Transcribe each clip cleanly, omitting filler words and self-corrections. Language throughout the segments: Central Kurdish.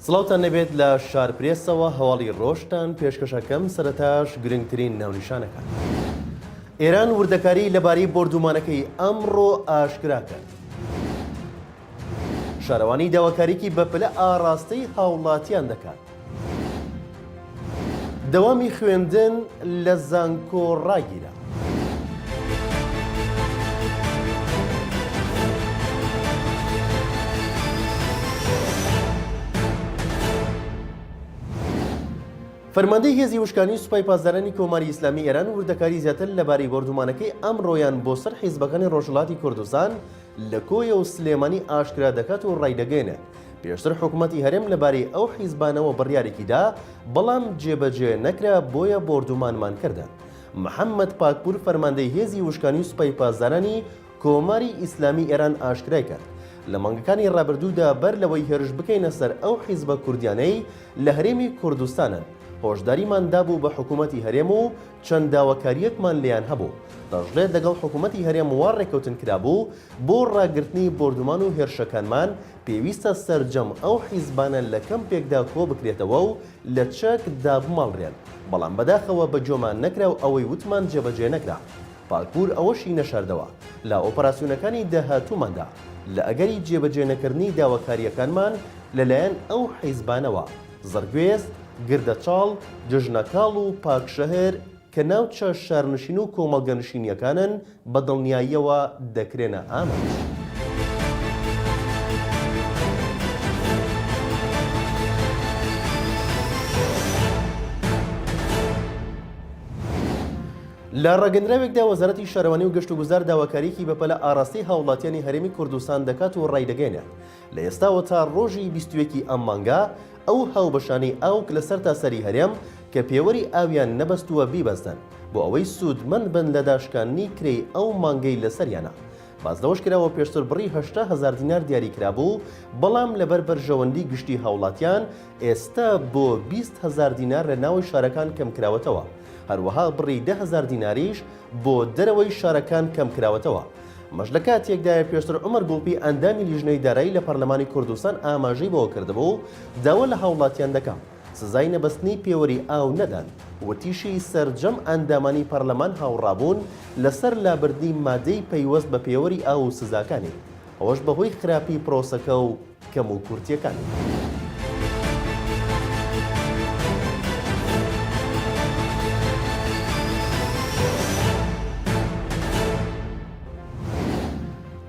سڵاوتان لێبێت لە شارپرێسەوە هەواڵی ڕۆژتان پێشکەشەکەم سەرەتاش گرنگترین ناونیشانەکان. ئێران وردەکاری لەبارەی بۆردومانەکەی ئەمڕۆ ئاشکرا کرد. شارەوانی داواکاریی بەپلە ئاڕاستەی هاوڵاتیان دەکات. دەوامی خوێندن لە زانکۆ ڕاگیرا. فەرماندەی هێزی وشکانی سوپای پاسدارانی کۆماری ئیسلامی ئێران وردەکاری زیاتر لەبارەی بۆردومانەکەی ئەمڕۆیان بۆ سەر حیزبەکانی ڕۆژهەڵاتی کوردستان لە کۆیە و سلێمانی ئاشکرا دەکات و ڕایدەگەیەنێت، پێشتر حکومەتی هەرێم لەبارەی ئەو حیزبانەوە بڕیارێکی دا، بەڵام جێبەجێ نەکرا بۆیە بۆردومانمان کردن. محەممەد پاکپوور فەرماندەی هێزی وشکانی سوپای پاسدارانی کۆماری ئیسلامی ئێران ئاشکرای کرد، لە مانگەکانی ڕابردوودا بەر لەوەی هێرش بکەینە سەر ئەو حیزبە کوردیانەی لە هەرێمی کوردستانن، هۆشداریمان دابوو بە حکومەتی هەرێم و چەند داواکارییەکمان لێیان هەبوو. دەشڵێت لەگەڵ حکومەتی هەرێم وا ڕێککەوتن کرابوو بۆ ڕاگرتنی بۆردومان و هێرشەکانمان پێویستە سەرجەم ئەو حیزبانە لە کەمپێکدا کۆبکرێتەوە و لە چەک دابماڵرێن، بەڵام بەداخەوە بەگوێمان نەکرا و ئەوەی وتمان جێبەجێ نەکرا. پاکپور ئەوەشی نەشاردەوە، لە ئۆپەراسیۆنەکانی داهاتووماندا لە ئەگەری جێبەجێ نەکردنی داواکارییەکانمان لەلایەن ئەو حیزبانەوە، زڕگوێز، گردەچاڵ، جژنەکاڵ و پاکشەهر کە ناوچە شارنشین و کۆمەڵگەنشینییەکانن بە دڵنیاییەوە دەکرێنە ئامانج. لە ڕاگەندراوێکدا وەزارەتی شارەوانی و گەشتوگوزار داواکارییەکی بەپەلە ئاراستەی هاوڵاتیانی هەرێمی کوردستان دەکات و ڕایدەگەیەنێت، لە ئێستاوە تا ڕۆژی 21 ی ئەم مانگە ئەو هاوبەشانەی ئاو لە سەرتاسەری هەرێم کە پێوەری ئاویان نەبەستووە بیبەستن بۆ ئەوەی سوودمەند بن لە داشکاندنی کرێی ئەو مانگەی لەسەریانە. باس لەوەش کراوە پێشتر بڕی 80 هەزار دینار دیاریکرابوو، بەڵام لەبەر بەرژەوەندی گشتی هاوڵاتیان ئێستا بۆ 20 هەزار دینار لە ناوەی شارەکان کەمکراوەتەوە، هەروەها بڕی 10 هەزار دیناریش بۆ دەرەوەی شارەکان کەمکراوەتەوە. ئەمەش لە کاتێکدایە پێشتر عومەر گوڵپی ئەندامی لیژنەی دارایی لە پەرلەمانی کوردستان ئاماژەی بەوە کردبوو، داوا لە هاوڵاتیان دەکەم سزای نەبەستنی پێوەری ئاو نەدەن، وتیشی سەرجەم ئەندامانی پەرلەمان هاوڕابوون لەسەر لابردنی مادەی پەیوەست بە پێوەری ئاو و سزاکانی، ئەوەش بەهۆی خراپی پرۆسەکە و کەموکورتییەکانی.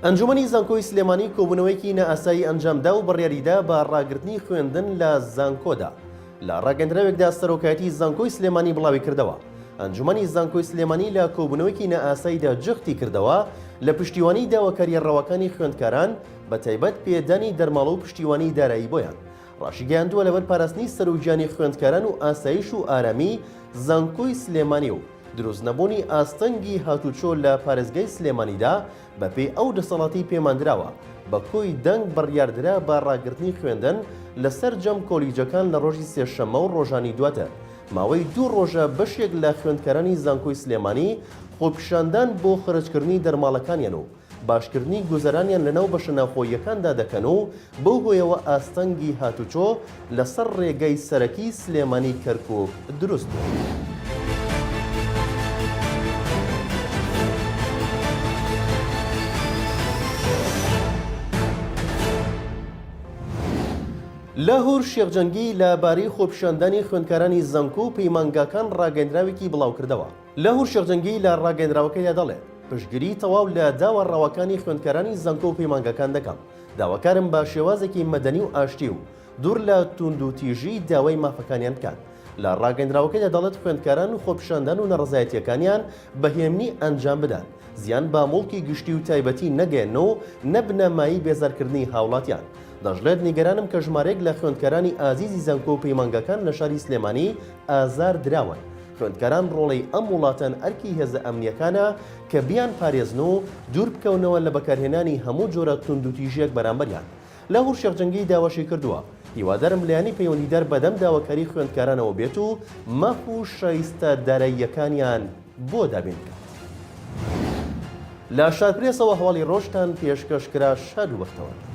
ئەنجومەنی زانکۆی سلێمانی کۆبوونەوەیەکی نائاسایی ئەنجامدا و بڕیاریدا بە ڕاگرتنی خوێندن لە زانکۆدا. لە ڕاگەندراوێکدا سەرۆکایەتی زانکۆی سلێمانی بڵاویکردەوە، ئەنجومەنی زانکۆی سلێمانی لە کۆبوونەوەیەکی نائاساییدا جەختی کردەوە لە پشتیوانی داواکارییە ڕەواکانی خوێندکاران بەتایبەت پێدانی دەرماڵە و پشتیوانی دارایی بۆیان. ڕاشیگەیاندووە لەبەر پاراستنی سەر و گیانی خوێندکاران و ئاسایش و ئارامی زانکۆی سلێمانی و دروستنەبوونی ئاستەنگی هاتوچۆ لە پارێزگای سلێمانیدا بەپێی ئەو دەسەڵاتەی پێماندراوە بە کۆی دەنگ بڕیاردرا بە ڕاگرتنی خوێندن لە سەرجەم کۆلیجەکان لە ڕۆژی سێشەممە و ڕۆژانی دواتر. ماوەی دوو ڕۆژە بەشێک لە خوێندکارانی زانکۆی سلێمانی خۆپیشاندان بۆ خەرجکردنی دەرماڵەکانیان و باشکردنی گوزەرانیان لەناو بەشە ناوخۆییەکاندا دەکەن و بەو هۆیەوە ئاستەنگی هاتوچۆ لەسەر ڕێگای سەرەکی سلێمانی کەرکوک دروست بووە. لاهور شێخ جەنگی لە بارەی خۆپیشاندانی خوێندکارانی زانکۆ و پەیمانگاکان ڕاگەیەندراوێکی بڵاوکردەوە. لاهور شێخ جەنگی لە ڕاگەیەندراوەکەیدا دەڵێت، پشتگیری تەواو لە داوا ڕەواکانی خوێندکارانی زانکۆ و پەیمانگاکان دەکەم، داواکارم بە شێوازێکی مەدەنی و ئاشتی و دوور لە توندوتیژی داوای مافەکانیان بکەن. لە ڕاگەیەندراوەکەیدا دەڵێت خوێندکاران خۆپیشاندان و ناڕەزایەتییەکانیان بە هێمنی ئەنجام بدەن، زیان بە موڵکی گشتی و تایبەتی نەگەیەنن و نەبنە مایەی بێزارکردنی هاوڵاتیان. دەشڵێت نیگەرانم کە ژمارەیەک لە خوێندکارانی ئازیزی زانکۆ و پەیمانگاکان لە شاری سلێمانی ئازار دراون. خوێندکاران ڕۆڵەی ئەم وڵاتەن ئەرکی هێزە ئەمنییەکانە کە بیانپارێزن و دووربکەونەوە لە بەکارهێنانی هەموو جۆرە توندوتیژیەک بەرامبەریان. لاهور شێخ جەنگی داواشی کردووە، هیوادارم لایەنی پەیوەندیدار بەدەم داواکاری خوێندکارانەوە بێت و ماف و شایستە داراییەکانیان بۆ دابین بکات. لە شارپرێسەوە هەواڵی ڕۆژتان پێشکەش کرا شاد و بەختەوەر بن.